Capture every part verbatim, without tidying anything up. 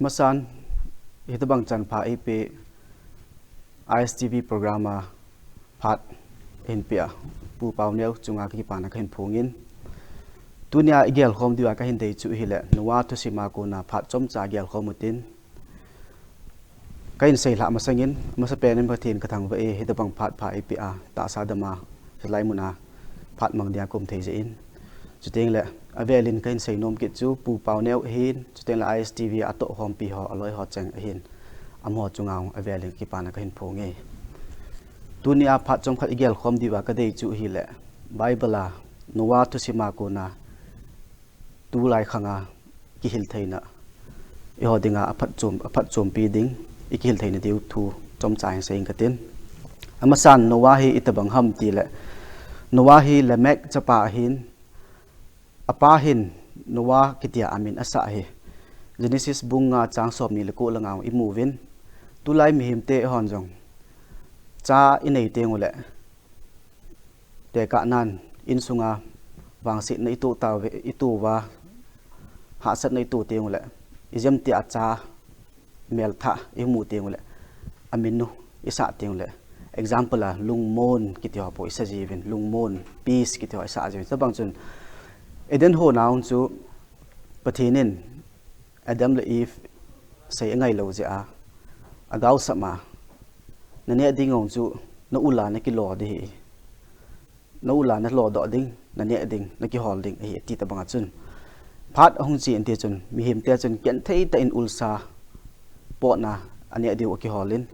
Masan, hitobang chanpha eipeh I S T V program a phat eipeh a Pu Pauneo chunga kakipana kahin phongin. Tunia igelkhom diuva kahin dei chu ahile, Noah thusima kona phat chomcha gelkhom utin. Kahin seilhah masangin, amasapen in Pathen kathangvah e, hitobang phat pha eipeh a, tahsa dama, hilai muna phat mang dia kaum thei jeh in. Chutengle, avelin kahin seinom kit chu, Pu Pauneo ahin, chutengle I S T V a tohkhompi ho, aloi ho cheng ahin, amaho chunga avelin kakipana kahin phonge. Tunia phat chomkhat igelkhom diuva kadei chu ahile, Bible a, Noah thusima kona, tulai khanga kihil theina, eiho dinga aphatchom, aphatchompi ding, ikihil theina diu thu chomcha hin seiyin katin. Amasan Noah hi itobang ham tile, Noah hi Lamech chapa ahin, apa hin Noah kitia amin asah ahi. Genesis bung nga chang somni le ko langa imuvin. Tulai mihemte eihon jong cha inei tengule, tekahnan insunga vangsetna ito tauve, itouva, hahsatna ito tengule, ijemtia cha melthah imu tengule, amin u isah tengule, example a lungmon kiti ho bou isah jiuvin, lungmon, peace kiti ho isah jiuvin. Chubang chun Eden hon a chu Pathen in Adam le Eve sei angailou jeh a, agaosap a, naneh ding jong chu na ul a nakilo ding ahi, na ul a nalodoh ding, naneh ding, nakihol ding ahi, ati tobanga chun, phat ahung che inte chun, mihemte chun genthei tah in ulsa potna aneh diu akiholin.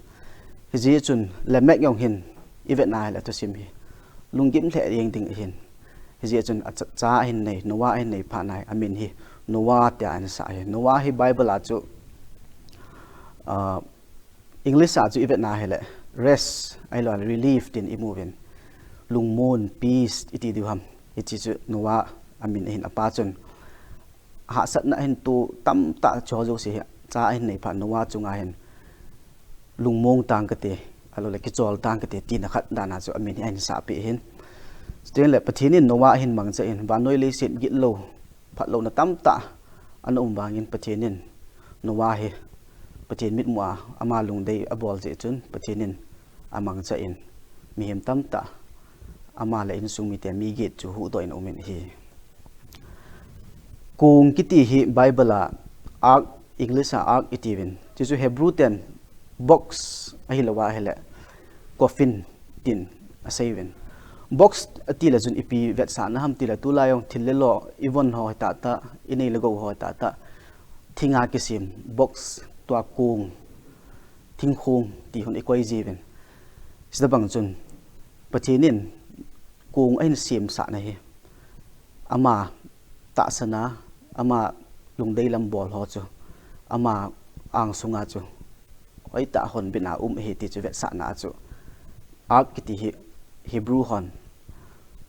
Hijeh chun Lamech jong hin ivetna hile thusim hi lunggim lheh jeng ding ahin. Hijeh chun acha, cha ahin nei, Noah ahin nei phatna hi amin hi Noah tia ahinsah ahi. Noah hi Bible a chu, ah, English a chu ivetna hile rest, ahiloule relief tin imuvin. Lungmon, peace iti diu ham. Hiche chu Noah amin ahin, apa chun hahsatna ahin to tamtah chu jouse hi cha ahin nei phat Noah chunga hin lungmong tang kate, ahiloule kichol tang kate tina khat dan a chu amin hi ahinsahpeh ahin. Chutengle Pathen in Noah ahin mangchan, vannoi leiset gitlou, phatlouna tamtah ana um vangin Pathen in Noah hi Pathen mitmu a ama lungdei abol jeh chun Pathen in amangchan, mihem tamtah, ama le insung mite mi get chu huhdoh in aumin ahi. Kong kiti hi Bible a ark, English a ark itiuvin, chuchu Hebrew ten box ahilouva ahile coffin tin aseiuvin. Box atile chun ipi vetsahna ham tile, tulai jong thil le lo ivon ho hitahtah, inei le gou ho hitahtah, thinga kisem box, tua kong, thingkhong ti hon ikoi jiuvin. Chutobang chun Pathen in kong ahin semsahna hi ama tahsan a, ama lungdei lam bol ho chu, ama angsunga chu hoitah a honbitna um ahi ti chu vetsahna a chu ark kiti hi Hebrew hon,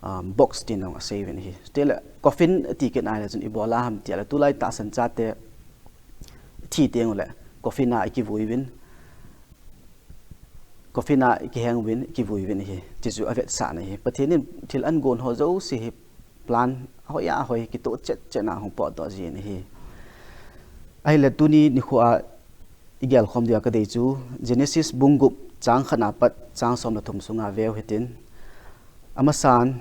um, box tin jong aseiuvin ahi. Chutile coffin ati kit ahile chun ibola ham tile, tulai tahsan chate thi tengule coffin a ikivuiuvin, coffin a ikihenguvin, ikivuiuvin ahi, ti chu avetsahna ahi. Pathen in thil ahin gon ho jouse hi plan hoi a hoi kitoh chetchet na hung potdoh jin ahi. Ahile tuni nikho a igelkhom dia kadei chu Genesis bung gup chang khat na pat chang som le thum sunga veu hitin, amasan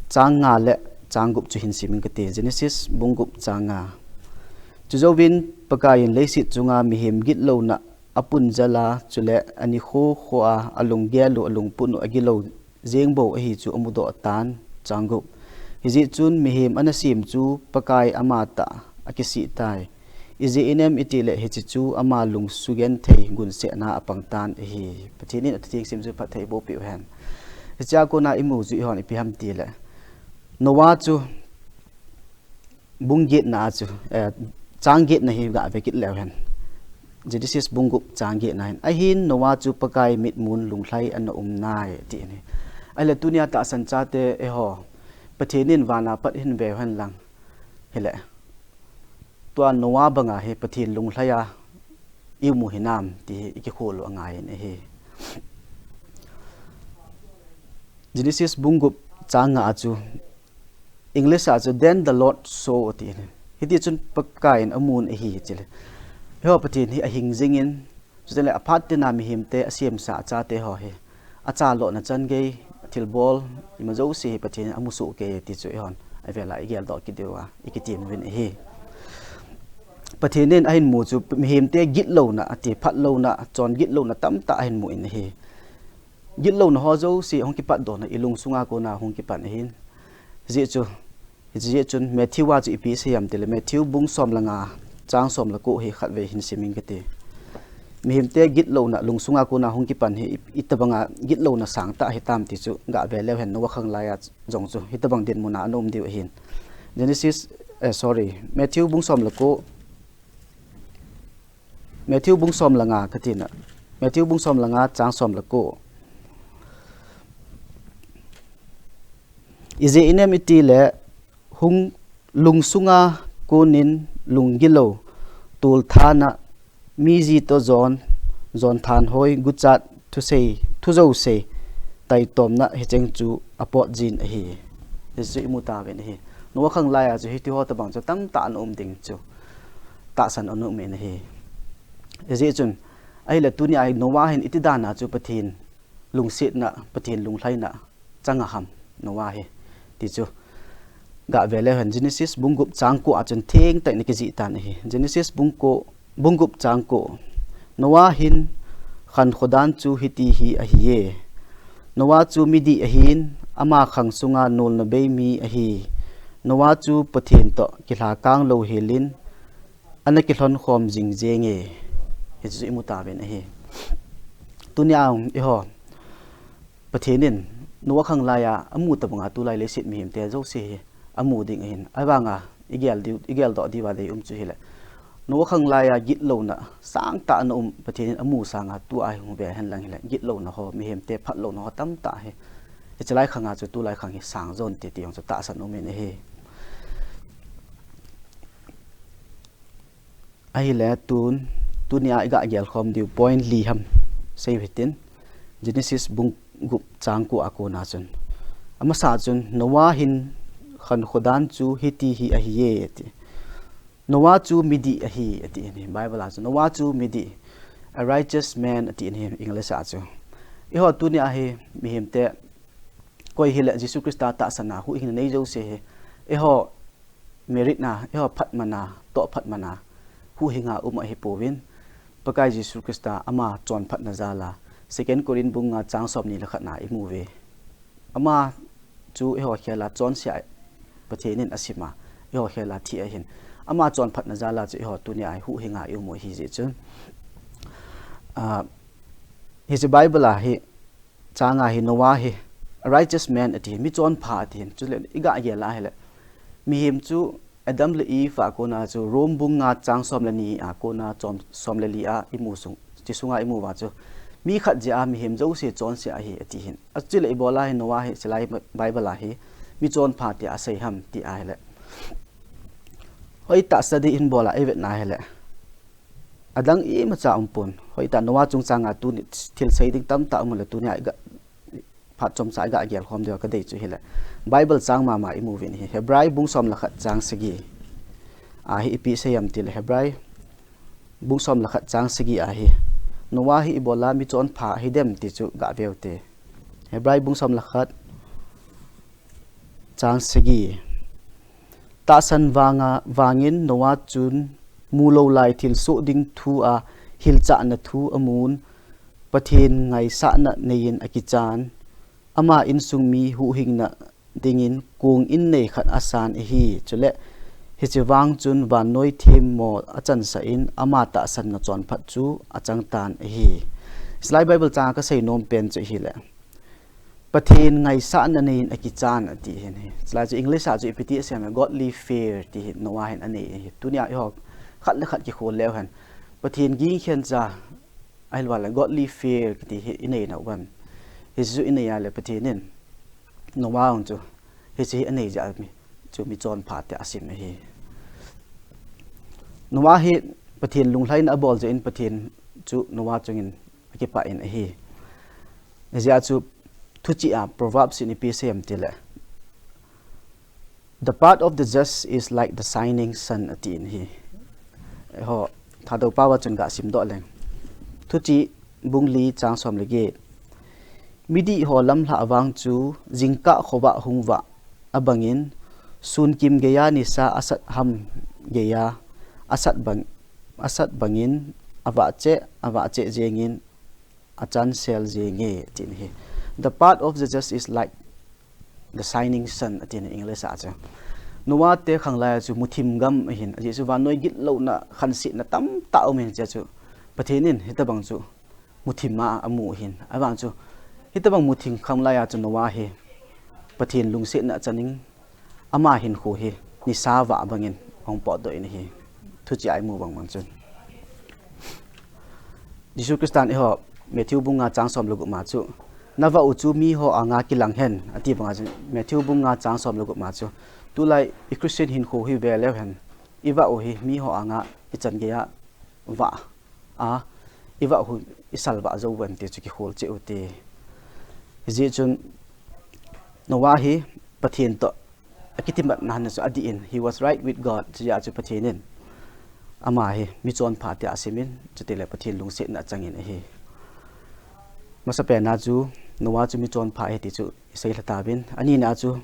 chang nga le chang gup chu hin simin kate, Genesis bung gup chang nga. Chujouvin Pakaiyin leiset chunga mihem gitlouna apunjal a, chule anikho kho a, alunggel u, alungput u agilou jeng bou ahi chu amudoh tan, chang gup. Hijeh chun mihem ana sem chu Pakai amatah akisih tai. Ijeh inem itile hiche chu ama lungsugenthei gunsetna apang tan ahi. Pathen in athutheng sim chu phatthei boh peh uhen. Hichea kona imu chu eihon ipi ham tile, Noah chu bung getna a chu, eh, chang getna hi gave kit leu hen. Genesis bung gup chang getna hin, ahin Noah chu Pakai mitmun lunglhai ana um nai, ati ahi. Ahile tunia tahsan chate eiho, Pathen in vana pat hin veu hen lang, hile, tua Noah banga hi Pathen lunglhai a imu hinam ti hi ikikhol u angaiyin ahi. Genesis bung gup chang nga a chu, English a chu, "Then the Lord saw," ati ahi. Hitichun Pakaiyin amun ahi, chule Eiho Pathen hi ahing jingin, chuteng le aphat tina mihemte asemsa achate ho hi, acha lohna chan gei, thilbol, ima jouse hi Pathen in amusoh kei ti chu eihon avela igeldoh kit diuva ikitem uvin ahi. Pathen in ahin mu chu mihemte gitlouna, ati phatlouna, chon gitlouna tamtah ahin mu in ahi. Gitlouna ho jouse hung kipatdohna ilung sunga kona hung kipan ahin. Hijeh chu, hijeh chun Matthew a chu ipi asei ham tile, Matthew bung som le nga, chang som le ko hi khatvei hin simin kati. Mihemte gitlouna lungsunga kona hung kipan hi i-, itobanga gitlouna sangtah hitam ti chu gave leu hen, Noah khanglai a jong chu hitobang dinmuna ana um diu ahin. Genesis, eh, sorry, Matthew bung som le ko, Matthew bung som le nga katina, Matthew bung som le nga chang som le ko. Ijeh inem itile, hung lungsunga konin lunggilou, tolthana, mi ji toh jon, jon thanhoi, guchat, thusei, thujousei, taitomna hicheng chu apot jin ahi. Hichu imu tauvin ahi. Noah khanglai a chu hitiho tobang chu tamtah ana um ding chu tahsan ana um in ahi. Hijeh chun, ahile tunia hi Noah hin iti dana chu Pathen lungsetna, Pathen lunglhaina chang aham Noah hi, ti chu gave leu hen, Genesis bung gup chang ko a chun thengtah in akijih tan ahi. Genesis bung ko, bung gup chang ko. Noah hin khankho dan chu hiti hi ahiye. Noah chu midih ahin, ama khang sunga nolna bei mi ahi. Noah chu Pathen toh kilhakang louhelin, ana kilhonkhom jing jenge. Hichu imu tauvin ahi. Tunia eiho Pathen in Noah khanglai a amu tobanga tulai leiset mihemte jouse hi amu ding ahin. Ahivanga igel diu, igeldoh diuva deium chu hile, Noah khanglai a gitlouna sangtah ana um, Pathen in amu sanga tua hi hung ve henlang hile, gitlouna ho, mihemte phatlouna ho tamtah hi hiche lai khanga chu tulai khang hi sang jonte ti jong chu tahsan umin ahi. Ahile tun, tunia iga gelkhom diu point li ham seiu hitin, Genesis bung gup chang ko a kona chun. Amasa chun, Noah hin khankho dan chu hiti hi ahiye ati. Noah chu midih ahi ati ahi, Bible a chu. Noah chu midih, a righteous man ati ahi, English a chu. Eiho tunia hi mihemte, koi hile Jesu Christa tahsana huhhingna nei jouse hi, eiho merit na, eiho phatmana, tohphatmana huhhinga um ahipouvin, Pakai Jesu Christa ama chonphatna jala, Second Corinth bung nga chang somni le khatna imu uve. Ama chu eiho khela chonse a Pathen in asima, eiho khela thi ahin. Ama chonphatna jala chu eiho tunia huhhinga ium u ahijeh chun, ah, hiche Bible a hi, changa hi Noah hi righteous man ati, michonpha ati hin. Chule iga gel a hile, mihem chu Adam le Eve a kona chu Rome bung nga chang som le ni a kona chom, som le li a imu sung, hiche sunga imu uva chu, mi khat jeh a mihem jouse chonse ahi ati hin. Achule ibola hi Noah hi, hiche lai Bible a hi michonpha tia asei ham ti ahile, hoitah study in bola ivetna hile, adang imacha umpon. Hoitah Noah chungchanga tuni thilsei ding tamtah um le, tunia iga, phat chomcha iga gelkhom diu kadei chu hile, Bible chang mama imu uvin ahi. Hebrai bung som le khat chang sagi a hi ipi asei ham tile, Hebrai bung som le khat chang sagi a hi, Noah hi ibola michonpha ahidem ti chu gaveu te. Hebrai bung som le khat chang sagi. Tahsan vanga, vangin Noah chun mulou lai thilsoh ding thu a hilchahna thu amun, Pathen ngaisahna neiyin akichan, ama insung mi huhhingna dingin kong innei khat asan ahi. Chule hiche vang chun vannoi themmo achansah in, ama tahsanna chonphat chu achangtan ahi. Hiche lai Bible changa kasei nom pen chu ahile, Pathen ngaisahna neiyin akichan ati hin ahi. Hiche lai chu English a chu ipi ti asei em, godly fear ti hi Noah hin anei ahi. Tunia eiho khat le khat kikhol leu hen, Pathen gingkhen cha, ahilou le godly fear kiti hi inei nau vem? Hichu inei a le Pathen in Noah jong chu hiche hi anei jeh a mi, chu michonpha tia asim ahi. Noah hi Pathen lunglhaina abol jeh in Pathen chu Noah chungin akipah in ahi. Hijeh a chu thuchih a Proverbs in ipi asei em tile, the path of the just is like the shining sun ati in ahi. Eiho Thadou pao a chun ga simdoh leng. Thuchih bung li chang som le get. Midih ho lamlhah vang chu jingkah khovah hung vah abangin, sunkim geiya nisa asat ham geiya asat bang, asat bangin avah cheh, avah cheh jengin achansel jenge, tin ahi. The path of the just is like the shining sun, atin English a chu. Noah te khanglai a chu muthim gam ahin, ajeh chu vannoi gitlouna, khansetna tamtah um ahin, chea chu Pathen in hitabang chu muthim a amu ahin. Avang chu hitabang muthim khanglai a chu Noah hi Pathen lungsetna achanin, ama hinkho hi nisa vah bangin ahung potdoh in ahi. Thuchih a imu bang bang chun, Jesu Christan eiho Matthew bung nga chang som le gup ma chu, navah u chu miho anga kilang hen, ati banga chu Matthew bung nga chang som le gup ma chu, tulai i Christian hinkho hi ve leu hen, ivah u hi miho anga kichan geiya vah a, ivah u isalvah jou uvem ti chu kikhol cheh u ti. Hijeh chun Noah hi Pathen toh akitimatna hina chu adih in, he was right with God, chea chu Pathen in ama hi michonpha tia asimin, chutile Pathen lungsetna achangin ahi. Masapen a chu Noah chu michonpha ahi ti chu iseilha tauvin, anina chu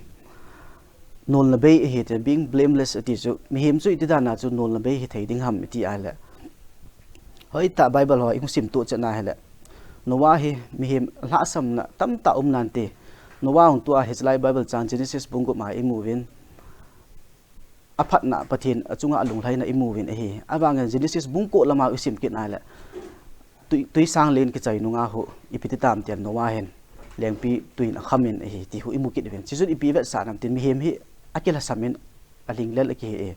nolna bei ahi ti, being blameless ati chu, mihem chu iti dan a chu nolna bei hithei ding ham iti ahile, hoitah Bible ho ihung simtoh chetna hile, Noah hi mihem lhahsamna tamtah um nante. Noah hung tua hichelai Bible chang Genesis bung gup ma imuvin, aphatna Pathen achunga alunglhaina imuvin ahi. Avangin Genesis bung ko lama isim kitna hile, tui, twisang len kichai nunga hu ipi ti tam tia Noah hin lengpi tuin akhamin ahi ti hu imu kit uvin. Hichun ipi vetsah nam tin, mihem hi akilhasamin, alinglel akihi e.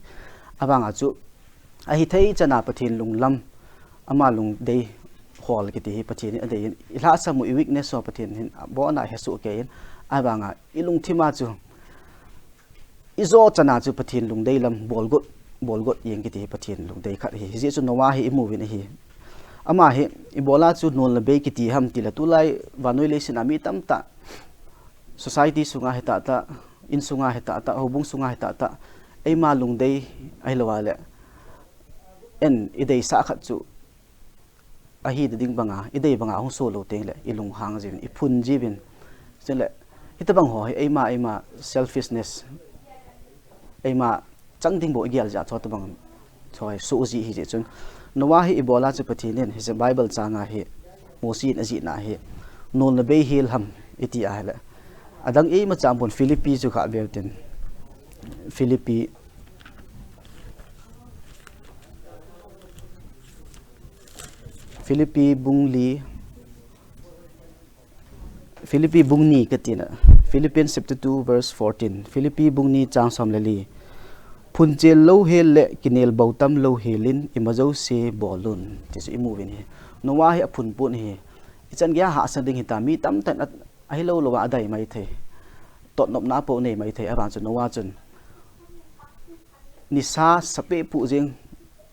Avanga chu ahithei chana Pathen lunglam, ama lungdei hol kiti hi Pathen in adeiyin, ilhahsam u, i weakness ho Pathen hin abona hesoh keiyin, avanga ilungthima chu ijo chana chu Pathen lungdei lam bolgot, bolgot jeng kiti hi Pathen lungdei khat ahi. Hijeh chu Noah hi imuvin ahi. Ama hi ibola chu nolna bei kiti ham tile, tulai vannoi leiset a mi tamtah, society sunga hitahtah, insunga hitahtah, houbung sunga hitahtah, eima lungdei ahiloule en ideisah khat chu ahi ding banga, idei banga hung solou tengle ilunghang jiuvin, iphun jiuvin. Chule hitabang ho hi eima, eima selfishness, eima chang ding bou igel jeh a chu tabang chu hi soh ji ahijeh chun, Noah hi ibola chu Pathen in hiche Bible changa hi, Mosi in ajihna hi nolna bei hel ham iti ahile, adang imacha umpon, Philippi chu kha veu tin. Philippi, Philippi bung li, Philippi bung ni katina, Philippians chapter two verse fourteen, Philippi bung ni chang som le li. Phunchel louhel le kinelbou tam louhel in ima jouse bol un, ti chu imuvin ahi. Noah hi aphun pon ahi. Ichan geiya hahsa ding hita, mi tamtah in a, ahilou louva adei maithei, totnopna apoh nei maithei, avang chu Noah chun nisa sapeh puh jeng,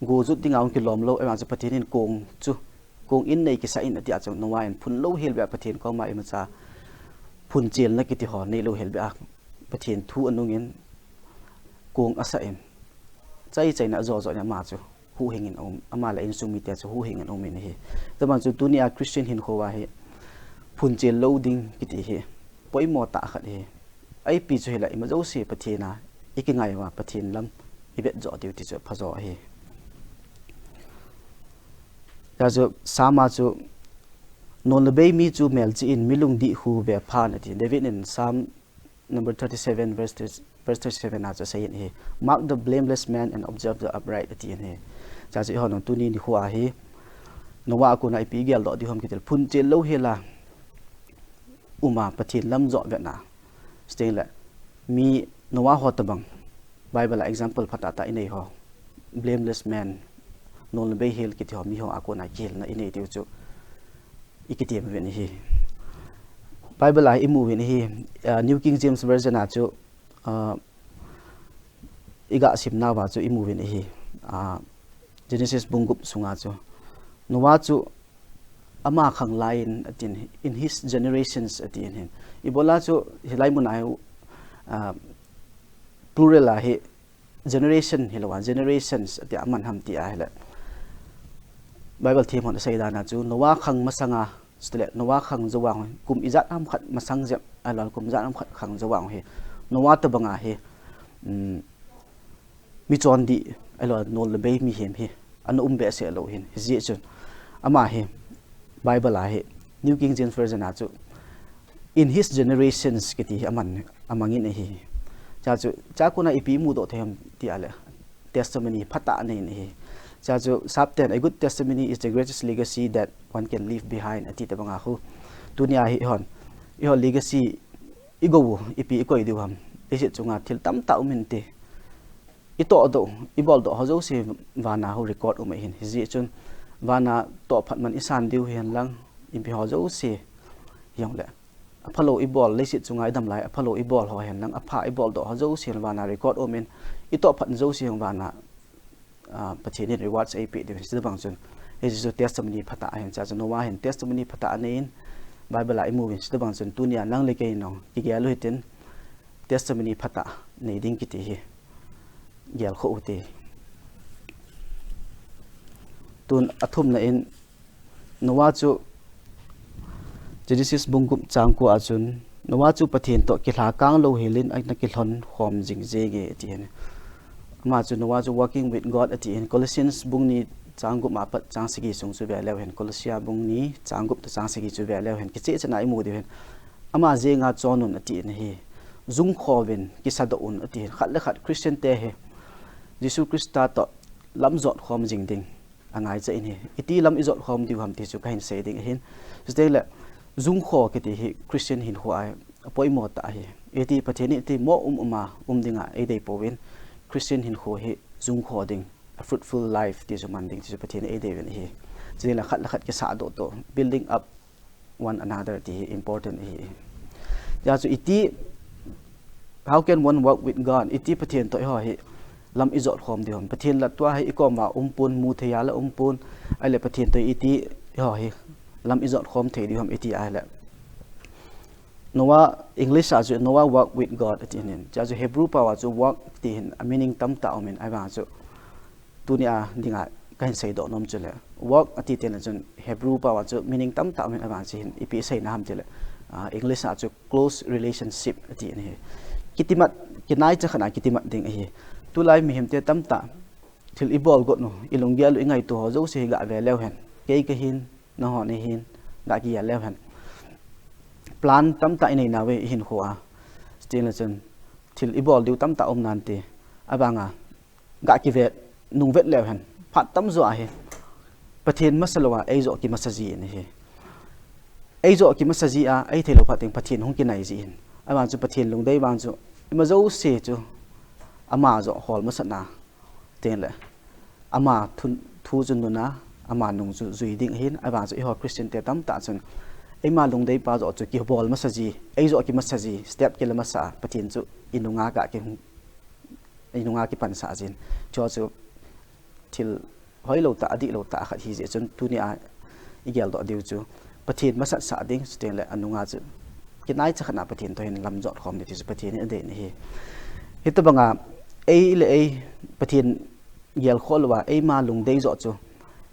go jot dinga hung kilom lou, avang chu Pathen in kong chu, kong in nei kisah in atia chu Noah in phun louhel beh a Pathen koma imacha phunchelna kiti ho nei louhel beh a Pathen thu anungin kong asah in, chai chaina ajo jo in ama chu huhhingin aum, ama le insung mite chu huhhingin aumin ahi. Tabang chu tunia Christian hinkho a hi phunchel lou ding kiti hi poimo tah khat ahi. Ipi chu hile ima jouse Pathen a ikingai uva Pathen lam ivet joh diu ti chu phajo ahi. Hijeh chu Psalm a chu, nolna bei mi chu melchih in mi lungdih khu ve phan ati. David in Psalm number thirty-seven, verse, verse thirty-seven a chu aseiyin ahi, mark the blameless man and observe the upright, atin ahi. Hijeh chu eihon tuni nikho a hi Noah a kona ipi igeldoh diu ham kitile, phunchel louhel a uma Pathen lam joh vetna, chuteng le mi Noah ho tabang Bible a example phatah tah inei ho, blameless man, nolna bei hel kiti ho, miho a kona kihilna inei diu chu ikitem uvin ahi. Bible a imuvin ahi, ah, New King James Version a chu, ah, iga simnauva chu imuvin ahi. Ah, Genesis bung gup sunga chu, Noah chu ama khanglai in atin, in his generations atin ahi. Ibola chu hilai mun a hi, ah, plural a hi generation hilouva, generations atia aman ham ti ahile, Bible them hon asei dan a chu Noah khang masanga, chutile Noah khang jou vang hi kum ijat ham khat masang jep, ahilouleh kum ijat ham khat khang jou vang hi Noah tabanga hi, um, mi chondih, ahilouleh nol le bei mihem hi ana um behseh lou hin. Hijeh chun ama hi Bible a hi New King James Version a chu "In his generations" kiti hi aman, amangin ahi. Chua chu, chua kona ipi imudoh thei ham ti ahile, testimony phatah anei in ahi. Chua chu, Sapten, "A good testimony is the greatest legacy that one can leave behind," ati tabanga khu. Tunia hi ihon, ihon legacy igou u, ipi ikoi diu ham. Leiset chunga thil tamtah um inte. Itohdoh, iboldoh ho jouse vana hou record um ahin. Hijeh chun, vana tohphat man isan diu hihen lang, ipi ho jouse hijongle, aphalou ibol, leiset chunga idam lai, aphalou ibol ho hihen lang, apha iboldoh ho jouse vana record um in, itohphat jouse vana, ah, Pathen in rewards eipeh diu, hiche bang chun. Hiche chu testimony phatah ahin, chua chu Noah hin testimony phatah anei in, Bible a imu uvin, hiche bang chun tunia nang le kei in jong kigel u hitin, testimony phatah nei ding kiti hi gelkhoh u hite. Tun athumna in, Noah chu Genesis bung gup chang ko a chun, Noah chu Pathen toh kilhakang louhel in ana kilhon khom jing jenge ati ahin. Ama chu Noah chu walking with God ati ahin. Colossians bung ni chang gup a pat chang sagi sung chu ve leu hen, Colossia bung ni chang gup toh chang sagi chu ve leu hen, kicheh cheh a imu diu ahin. Ama jenga chon un ati ahi. Jungkho uvin, kisadoh un ati ahin. Khat le khat Christian te hi Jesu Christa toh lam jot khom jing ding angaicha in ahi. Iti lam ijot khom diu ham ti chu kahin sei ding ahin. Chuteng le, jungkho kiti hi Christian hinkho a apoimo tah ahi. Iti Pathen in iti mo um um a um dinga eidei pouvin, Christian hinkho hi jungkho ding, a fruitful life ti chu man ding ti chu Pathen in eidei uvin ahi. Chuteng le khat le khat kisadoh toh, building up one another ti hi important ahi. Hijeh chun iti, how can one walk with God? Iti Pathen toh eiho hi lam ijot khom diu ham. Pathen la tua hi ikom uva umpon, mu thei a la umpon. Ahile Pathen toh iti eiho hi lam ijot khom thei diu ham iti ahile, Noah, English a chu Noah walk with God ati ahin. Hijeh chun Hebrew pao a chu walk ti hin a meaning tamtah um in, ahivang chu tunia dinga kahin seidoh nom chu le, walk ati teng le chun Hebrew pao a chu meaning tamtah um in, ahivang chu hin ipi seina ham ti le, ah, English a chu close relationship ati ahi. Kitimat, kinaicha khat a kitimat ding ahi. Tulai mihem te tamtah thil ibol got u, ilunggel u, ingaito ho jouse hi gah ve leu hen. Kei kahin, nangho nahin, gah kigel leu hen. Plan tamtah inei nauve ihinkho a. Chuteng le chun thil ibol diu tamtah um nante. Ahivanga gah kivet, nungvet leu hen. Phat tamjo a hi Pathen masa lou a eijoh kimasa ji in ahi. Eijoh kimasa ji a, eithei lou phat teng Pathen hung kinai ji in. Ahivang chu Pathen lungdei vang chu ima jouse chu ama joh hol masat na. Teng le, ama thu, thu chu nun a, ama nung chu jui ding ahin, ahivang chu eiho Christian te tamtah chun eima lungdei pa joh chu kibol masa ji, eijoh kimasa ji, step kila masa a, Pathen chu inunga gah kihung, inunga kipansah jin. Chu chu thil hoilou tah, adihlou tah khat ahi jeh chun tunia igeldoh diu chu Pathen masatsah ding, chuteng le anunga chu kinaicha khat a Pathen toh hin lam jot khom ding ti chu Pathen in adei in ahi. Hitobanga ei le ei Pathen gelkhoh louva eima lungdei joh chu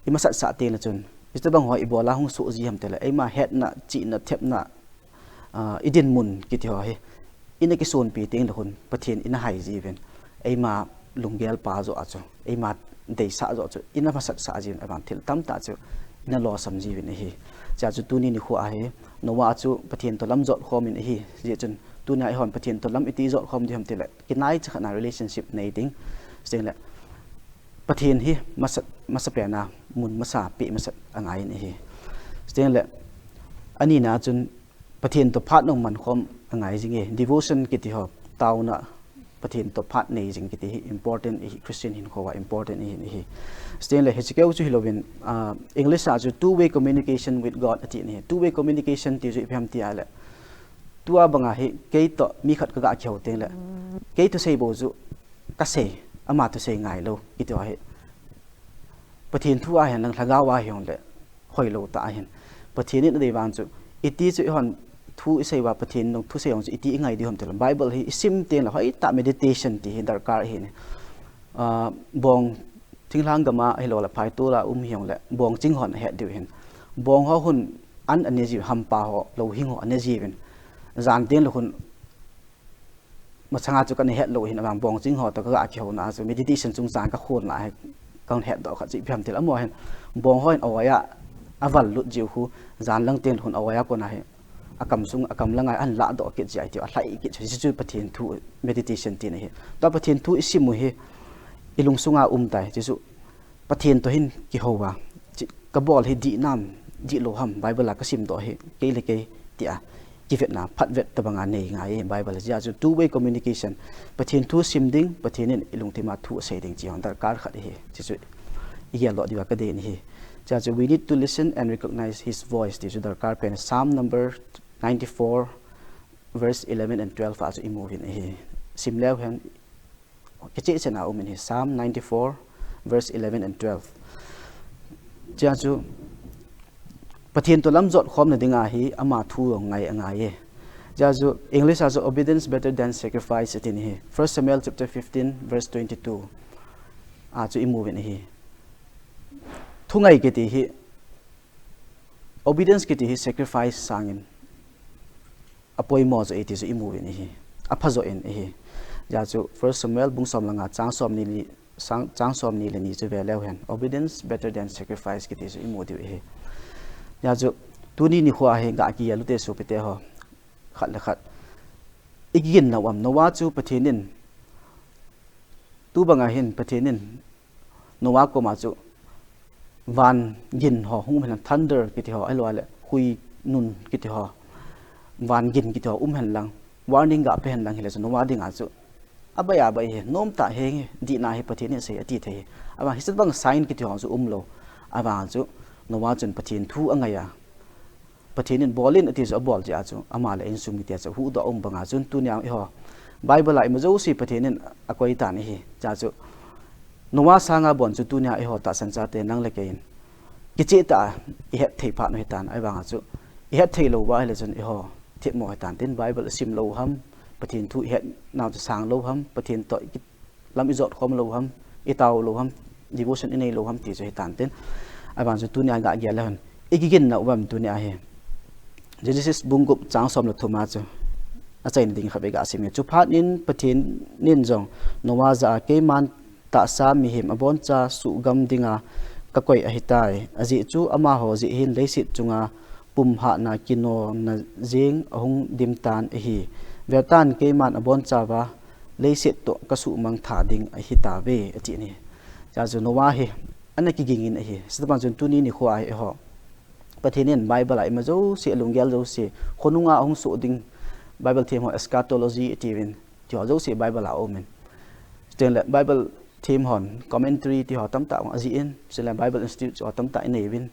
imasatsah teng le chun, hitobang ho ibol a hung soh ji ham ti le, eima hetna, chihna, thepna, ah, idinmun kiti ho hi ina kisonpi teng le khun Pathen ina hai ji uvin, eima lunggel pa joh a chu, eima deisah joh chu ina masatsah ji uvin, ahivang thil tamtah chu ina losam ji uvin ahi. Chua chu tuni nikho a hi Noah chu Pathen toh lam jot khom in ahi. Hijeh chun tunia eihon Pathen toh lam iti jot khom diu ham ti le, kinaicha khat a relationship nei ding. Chuteng le Pathen hi masa, masapen a mun masa peh masat angai in ahi. Chuteng le anina chun Pathen toh phat nung man khom angai jing e. Devotion kiti ho, taona, Pathen toh phat nei jing kiti hi important ahi, Christian hinkho a important ahi, ahi. Chuteng le hiche keu chu hilouvin, ah, English a chu two way communication with God ati in ahi. Two way communication ti chu ipi ham ti a le, tua banga hi kei toh mi khat ka gah kihou teng le, kei thusei bou chu kasei, ama thusei ngailou kiti ho hi Pathen thu a hihen lang, lhagao a hijongle hoilou tah ahin. Pathen in adei vang chu, iti chu eihon thu isei uva, Pathen in thusei jong chu iti ingai diu ham ti le, Bible hi isim teng le hoitah meditation ti hi darkar ahi ne. Ah, bong thinglhang gam a ahilou le phaitol a um hijongle bongching hon ahet diu hin. Bong ho hin an ane jiu, hampa ho, louhing ho ane jiuvin. Jan teng le hin masanga chu kana het lou hin, abang bongching ho toh kaga kihouna chu meditation chungchang kakhonna hi kahet doh khat chu ipi ham tile, amaho hin bong ho hin awai a aval lut jiu khu, jan lang teng le hin awai a kona hi akam sung, akam langa ahin ladoh kit jia iti, alhai kit jia, hichu Pathen thu meditation tina ahi. Tua Pathen thu isim u hi ilungsunga umtai, hichu Pathen toh hin kihou a, kabol hi dih nam, dihlou ham, Bible a kasimdoh hi kei le kei tia kivetna, phatvet tobanga nei ngai e Bible hi. Hijeh chun two way communication, Pathen thu sim ding, Pathen in ilungthima thu asei ding, hiche hi darkar khat ahi, hichu igeldoh diuva kadei ahi. Hijeh chun we need to listen and recognize his voice, ti chu darkar pen. Psalm number ninety-four, verse eleven and twelve a chu imu uvin ahi. Sim leu hen kicheh cheh a um in ahi, Psalm ninety-four, verse eleven and twelve. Hijeh chun Pathen toh lamjot khomna dinga hi ama thu jong ngai angai e. Hijeh chun English a chu obedience better than sacrifice atin ahi. First Samuel chapter fifteen, verse twenty-two a chu imu uvin ahi. Thungai kiti hi, obedience kiti hi sacrifice sangin apoimo joh e ti chu imu uvin ahi, apha joh in ahi. Hijeh chun First Samuel bung som le nga chang somni le ni, chang somni le ni chu ve leu hen, obedience better than sacrifice kiti chu imu diu ahi. Hijeh chun tuni nikho a hi ga kigel ute sopite ho, khat le khat ikigin nau am? Noah chu Pathen in, tubanga hin Pathen in Noah koma chu van gin ho hung um hen lang, thunder kiti ho, ahilou le hui nun kiti ho, van gin kiti ho um hen lang, warning ga pe hen lang hile chu Noah dinga chu abai abai hi, nomtah hi, dihna hi Pathen in asei ati thei hi. Ahivang hiche bang sign kiti ho chu umlou. Ahivang chu Noah chun Pathen thu angai a, Pathen in bol in ati chu abol jeh a chu ama le insung mite chu huhdoh a um banga chun tunia eiho Bible a ima jouse Pathen in akoi tan ahi. Hijeh chun Noah sanga bon chu tunia eiho tahsan chate nang le kei in kicheh tah a ihet thei phat u ahitan, ahivanga chu ihet thei lou uva ahile chun eiho themmo ahitan tin, Bible isim lou ham, Pathen thu ihet nau chu sang lou ham, Pathen toh lam ijot khom lou ham, itao lou ham, devotion inei lou ham ti chu ahitan tin. Ahivang chu tunia ga gel leu hen, ikigin nau am tunia hi? Genesis bung gup chang som le thum a chu achaina ding khat vei ga sim inge. Chuphat in Pathen in jong Noah jah a, keiman tahsa mihem aboncha suhgam dinga kakoi ahitai. Ajeh chu amaho jeh hin leiset chunga pumhatna kinona jeng ahung dim tan ahi. Vetan, keiman abonchauva leiset toh kasuhmang tha ding ahitauve, ati ahi. Hijeh chun Noah hi ana kiging in ahi. Chutobang chun tuni nikho a hi eiho, Pathen in Bible a ima jouse, alunggel jouse, khonunga ahung soh ding, Bible them ho eschatology atiuvin, tiho jouse Bible a aumin. Chutengle Bible them hon commentary tiho tamtah ajih in, chutengle Bible Institute ho tamtah inei uvin.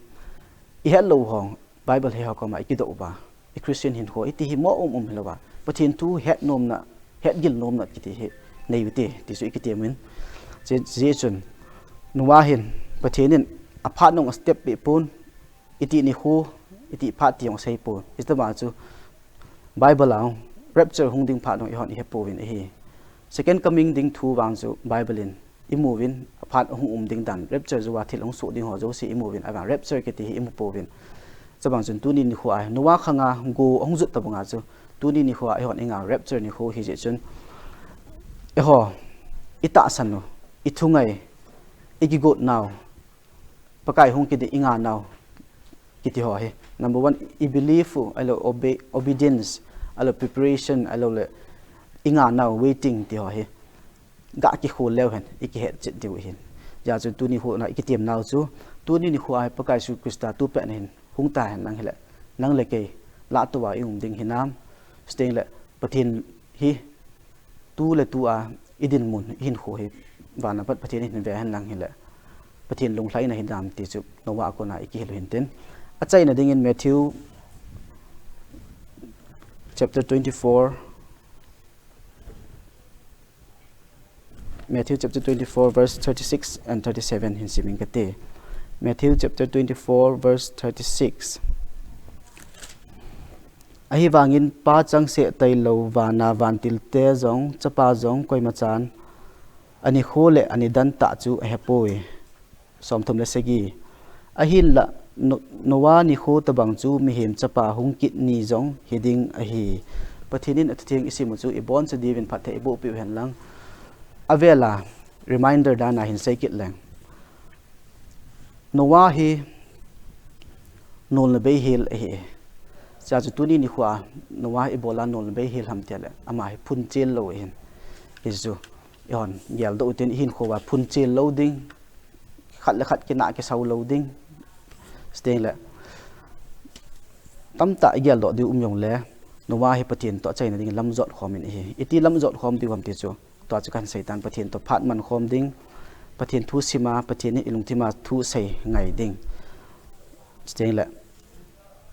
Ihet lou ho, Bible he ho koma ikidoh uva, i Christian hinkho iti hi mo um um hilouva, Pathen thu het nomna, hetgil nomna kiti hi nei ute ti chu ikitem uvin. Hijeh chun Noah hin Pathen in aphat nung astep peh pon, itih nikho, itih phat ti jong asei pon. Hitobang chu Bible a rapture hung ding phat jong eihon ihepouvin ahi. Second coming ding thu vang chu Bible in imuvin, aphat hung um ding dan, rapture jouva thil hung soh ding ho jouse imuvin, ahivang rapture kiti hi imupouvin. Chubang chun tuni nikho a Noah khanga go ahung jot tobanga chu tuni nikho a eihon inga rapture nikho hijeh chun eiho itahsan u, ithungai, ikigot nau, Pakai hung kit ding inga nau kiti ho hi, number one, i belief u, ahilou obe-, obedience, ahilou preparation, ahiloule inga nau waiting ti ho hi ga kikhol leu hen ikihet chet diu ahin. Hijeh chun tuni nikho a ikitem nau chu, tuni nikho a hi Pakai Jesu Christa tupet na hin hung ta hen lang hile, nang le kei lah touva ium ding hinam? Chutengle Pathen hi tu le tu a idinmun, ihinkho hi vana pat Pathen in ahin ve hen lang hile, Pathen lunglhaina hinam ti chu Noah a kona ikihil u hintin. Achaina dingin Matthew chapter twenty-four, Matthew chapter twenty-four, verse thirty-six and thirty-seven hin sim inge kati. Matthew chapter twenty-four, verse thirty-six. Ahivangin Pa changseh tailou vana vantilte jong, Chapa jong koimachan anikho le anidan tah chu ahepoi. Somthum le sagi. Ahinla, No-, Noah nikho tobang chu mihem chapa hung kit ni jong hiding ahi. Pathen in athutheng isim u chu iboncha diuvin phatthei iboh peh u hen lang. Avela, reminder dan a hin sei kit leng. Noah hi nolna beihel ahi. Chua chu tuni nikho a Noah ibola nolna beihel ham tile, ama hi phunchel lou ahin. Hichu, ihon geldoh u tin ihinkho a phunchel lou ding, khat le khat kinah kisau lou ding. Chuteng le, tamtah igeldoh diu um jongle, Noah hi Pathen toh achaina ding lam jot khom in ahi. Iti lam jot khom diu ham ti chu, tua chu kahin sei tan, Pathen toh phat man khom ding, Pathen thu sim a, Pathen in ilungthim a thu sei ngai ding. Chuteng le,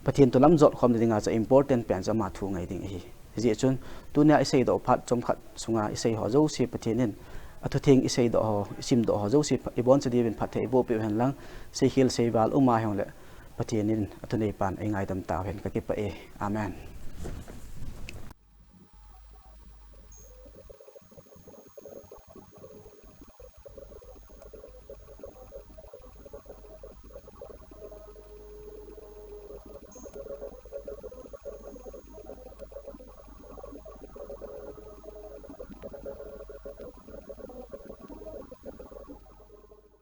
Pathen toh lam jot khom ding a chu important pen chu ama thu ngai ding ahi. Hijeh chun, tunia iseidoh phat chomkhat sunga isei ho jouse Pathen in, athutheng iseidoh ho, isimdoh ho jouse iboncha diuvin phatthei iboh peh u hen lang, seikhel seival um a hijongle, Pathen in athuneipan eingaidam tauhen, kakipah e. Amen.